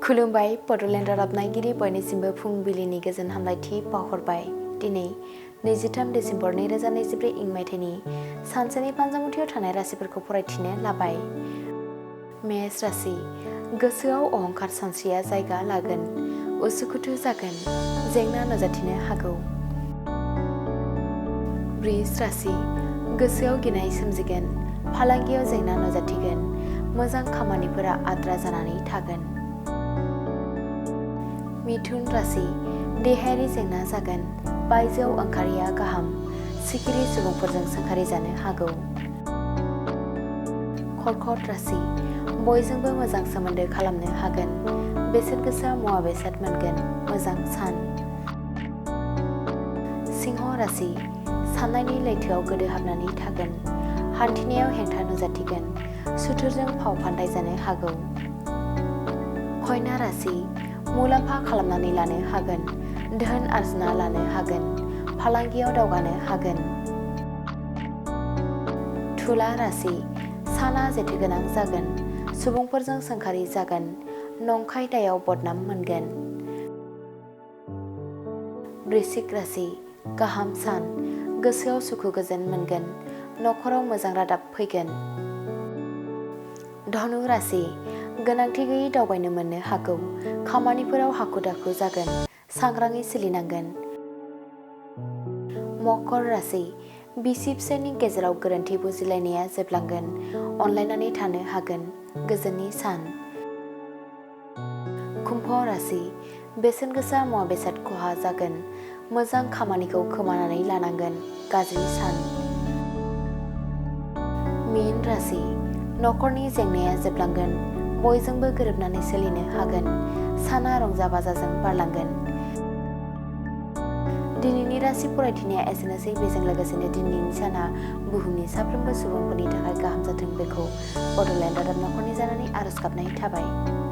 खुलुमबाय बड'लेण्ड रादाब नायगिरि बयनिसिमबो फुंबिलिनि गोजोन हामलायथि बावहरबाय। दिनै 23 डिसेम्बर 2024 इं मायथाइनि सानसेनि फानजामुथियाव थानाय राशिफोरखौ फरायथिनो लाबाय। मेष राशि गोसोआव अहंकार सानस्रिया जायगा लागोन, उसुखुथु जागोन, जेंना नुजाथिनो हागौ। वृष राशि गोसोआव गिनाय सोमजिगोन, फालांगियाव जेंना नुजाथिगोन, मोजां खामानिफोरा आद्रा जानानै थागोन। मिथुन राशि देहायारि जेंना जागोन, बायजोआव ओंखारिया गाहाम, सिखिरि सुबुंफोरजों सोंखारि जानो हागौ। कर्कट राशि बयजोंबो मोजां सोमोन्दो खालामनो हागोन, बेसेन गोसा मुवा बेसाद मोनगोन, मोजां सान। सिंह राशि साननायनि लैथोआव गोदोहाबनानै थागोन, हान्थिनायाव हेंथा नुजाथिगोन, सुथुरजों फाव फान्दाय जानो हागौ। कन्या राशि मुलाम्फा खालामनानै लानो हागोन, धोन आरजिना लानो हागोन, फालांगियाव दावगानो हागोन। तुला राशि साना जेथोगोनां जागोन, सुबुंफोरजों सोंखारि जागोन, नंखाय दायाव बदनाम मोनगोन। वृश्चिक राशि गाहाम सान, गोसोआव सुखु गोजोन मोनगोन, नखराव मोजां रादाब फैगोन। धनु राशि गोनांथि गैयै दावबायनो मोननो हागौ, खामानिफोराव हाखु दाखु जागोन, सांग्राङै सोलिनांगोन। मकर राशि बिसि फिसायनि गेजेराव गोरोन्थि बुजिलायनाया जोबलांगोन, अनलायनानै थानो हागोन, गोजोननि सान। कुम्भ राशि बेसेन गोसा मुवा बेसाद खहा जागोन, मोजां खामानिखौ खोमानानै लानांगोन, गाज्रि सान। मीन राशि नखरनि जेंनाया जोबलांगोन, बयजोंबो गोरोबनानै सोलिनो हागोन, साना रंजा बाजाजों बारलांगोन। दिनैनि राशि फरायथिनाया एसेनोसै। बेजों लोगोसेनो दिनैनि साना बुहुमनि साफ्रोमबो सुबुंफोरनि थाखाय गाहाम जाथों बेखौ बड'लेण्ड रादाब नखरनि जानानै आरज गाबनाय थाबाय।